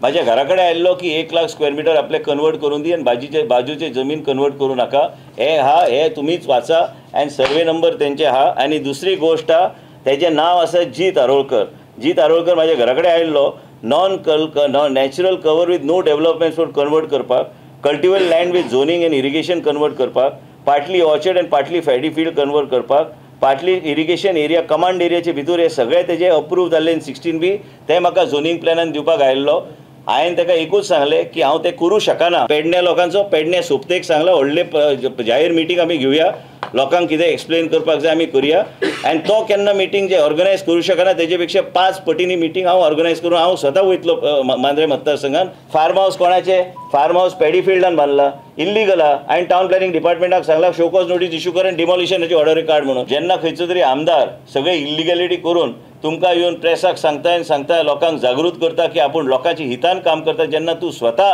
म्हाज्या घरा कडेन आयिल्लो की 1 लाख स्क्वेअर मिटर आपले कन्वर्ट करून दी आनी बाजूचे बाजूचे जमीन कन्वर्ट करूं नाका. हे हा हे तुमीच वाचा आनी सर्वे नंबर तेंचे हा. आनी दुसरी गोश्ट हा, तेजें नांव आसा जीत आरोलकर. जीत आरोलकर म्हाज्या घरा कडेन आयिल्लो non natural cover with no development for convert करपाक, cultivable land with zoning and irrigation convert करपाक, partly orchard and partly paddy field convert करपाक, पार्टली इरिगेशन एरिया कमांड एरियाचे भितर हे सगळे तेजे अप्रूव जाल्ले 16B ते म्हाका झोनींग प्लॅनान दिवपाक आयिल्लो. हांवें ताका एकूच सांगलें की हांव तें करूं शकना. पेडण्या लोकांचो पेडण्या सोपतेक सांगला व्हडले जाहीर मिटींग आमी घेवया, लोकांक कितें एक्सप्लेन करपाक जाय आमी करुया. आनी तो केन्ना मिटींग जे ऑर्गनायज करूं शकना तेजे पेक्षा 5 पटींनी मिटींग हांव ऑर्गनायज करून हांव स्वता वयतलो मांद्रे मतदारसंघान. फार्म हावस कोणाचें? फार्म हावस पेडी फिल्डान बांदला, इल्लीगल आहा. हांवें टावन प्लॅनिंग डिपार्टमेंटाक सांगला शोकॉज नोटीस इशू कर आनी डिमॉलिशनाची ऑर्डर काड म्हणून. जेन्ना खंयचो तरी आमदार सगळे इल्लिगॅलिटी करून तुमकां येवन प्रेसाक सांगता आनी सांगता, लोकांक जागृत करता की आपूण लोकांच्या हितान काम करता, जेन्ना तूं स्वता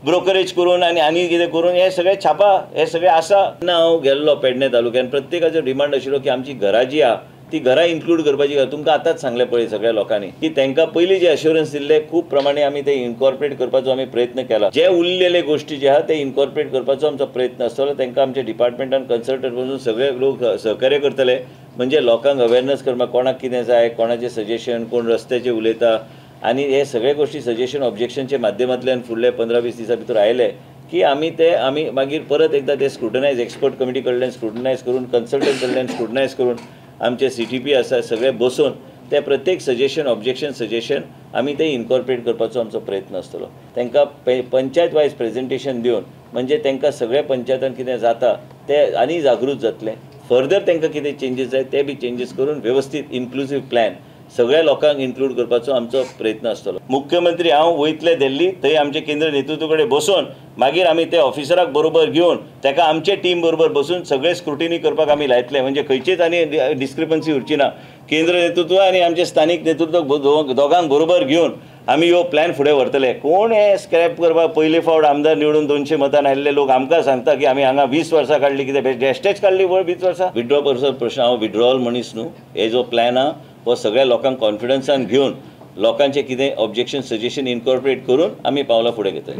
ब्रोकरेज करून आनी आनी कितें करून हे सगळे छापा हे सगळे आसा. जेन्ना हांव गेल्लो पेडणे तालुक्यान प्रत्येकाचो डिमांड आशिल्लो की आमची घरां जी आहा ती घरां इन्क्लूड करपाची. तुमकां आतांच सांगलें पळय सगळ्या लोकांनी की तांकां पयलीं जे अश्युरन्स दिल्ले खूब प्रमाणे आमी ते इनकॉर्पोरेट करपाचो आमी प्रयत्न केला. जे उरलेले गोश्टी जे आहा ते इनकॉर्पोरेट करपाचो आमचो प्रयत्न आसतलो. तांकां आमच्या डिपार्टमेंटान कन्सल्टंट वचून सगळे लोक सहकार्य करतले. म्हणजे लोकांक अवेरनस करपाक कोणाक कितें जाय, कोणाचें सजेशन, कोण रस्त्याचेर उलयता आनी हे सगळे गोश्टी सजेशन ऑब्जेक्शनच्या माध्यमांतल्यान फुडले 15-20 दिसां भितर आयले की आमी ते आमी मागीर परत एकदां ते स्क्रुटनायज एक्सपर्ट कमिटी कडल्यान स्क्रुटनायज करून, कन्सल्टंट कडल्यान स्क्रुटनायज करून, आमचे CTP आसा सगळे बसून ते प्रत्येक सजेशन ऑब्जेक्शन सजेशन आमी ते इनकॉर्पोरेट करपाचो आमचो प्रयत्न आसतलो. तांकां पंचायत वायज प्रेजेंटेशन दिवन म्हणजे तांकां सगळ्या पंचायतान कितें जाता ते आनी जागृत जातले. फर्दर तांकां कितें चेंजीस जाय ते बी चेंजीस करून वेवस्थीत इन्क्लुजीव प्लॅन सगळ्या लोकांक इन्क्लूड करपाचो आमचो प्रयत्न आसतलो. मुख्यमंत्री हांव वयतले दिल्ली, थंय आमचे केंद्र नेतृत्व कडेन बसून मागीर आमी ते ऑफिसराक बरोबर घेवन ताका आमचे टीम बरोबर बसून सगळे स्क्रुटिनी करपाक आमी लायतले. म्हणजे खंयचीच आनी डिस्क्रिपन्सी उरची ना. केंद्र नेतृत्व आनी आमचे स्थानीक नेतृत्व दोगांक बरोबर घेवन आमी ह्यो प्लॅन फुडें व्हरतले. कोण हे स्क्रॅप करपाक पयले फावट आमदार निवडून 200 मतान आयिल्ले लोक आमकां सांगता की आमी हांगा 20 वर्सां काडली, कितें बेश्टेच काडली 20 वर्सां. विड्रॉ करचो प्रश्न, हांव विड्रॉल मनीस न्हू. हे जो प्लॅन आहा हो सगळ्या लोकांक कॉन्फिडन्सान घेवन लोकांचे कितें ऑब्जेक्शन सजेशन इनकॉर्पोरेट करून आमी पावलां फुडें घेतले.